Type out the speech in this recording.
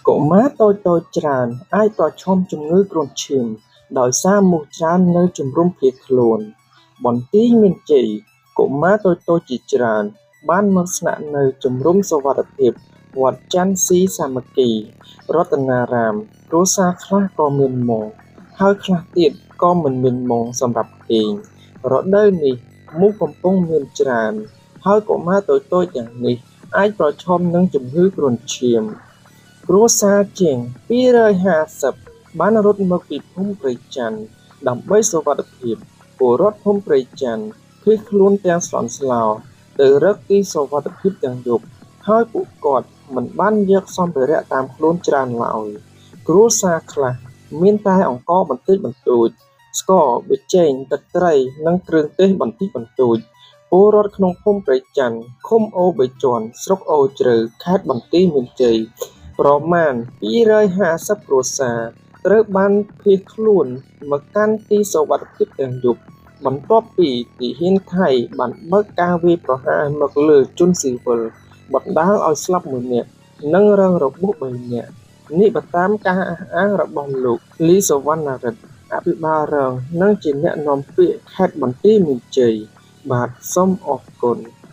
កុមារតូចៗច្រើនអាចប្រឈមជំងឺគ្រុនឈាម ដោយសារមូសច្រើននៅជំរំភៀសខ្លួន បន្ទាយមានជ័យ កុមារតូចៗជាច្រើនបានមកស្នាក់នៅជំរំសុវត្ថិភាពវត្តចន្ទស៊ីសាមគ្គី រតនារាម គ្រួសារខ្លះក៏មានមុង ហើយខ្លះទៀតក៏មិនមានមុងសម្រាប់គេង រដូវនេះមូសកំពុងមានច្រើន ហើយកុមារតូចៗទាំងនេះអាចប្រឈមនឹងជំងឺគ្រុនឈាម គ្រួសារជាង 250 បានរត់មកពីភូមិព្រៃចន្ទដើម្បីសុវត្ថិភាព ពលរដ្ឋភូមិព្រៃចន្ទភៀសខ្លួនទាំងស្លន់ស្លោទៅរកទីសុវត្ថិភាពទាំងយប់ ហើយពួកគាត់មិនបានយកសម្ភារៈតាមខ្លួនច្រើនឡើយ គ្រួសារខ្លះមានតែអង្ករបន្តិចបន្តួច ស្ករ ប៊ីចេង ទឹកត្រី និងគ្រឿងទេសបន្តិចបន្តួច ពលរដ្ឋក្នុងភូមិព្រៃចន្ទ ឃុំអូរបីជាន់ ស្រុកអូរជ្រៅ ខេត្តបន្ទាយមានជ័យ ប្រមាណ 250 គ្រួសារ ត្រូវបានភៀសខ្លួនមកកាន់ទីសុវត្ថិភាពទាំងយប់ បន្ទាប់ពីទាហានថៃបានបើកការវាយប្រហារមកលើជនស៊ីវិល បណ្ដាលឲ្យស្លាប់ ១ នាក់ និងរងរបួស ៣ នាក់ នេះបើតាមការអះអាងរបស់លោក លី សុវណ្ណារិទ្ធ អភិបាលរង និងជាអ្នកនាំពាក្យខេត្តបន្ទាយមានជ័យ បាទសូមអរគុណ។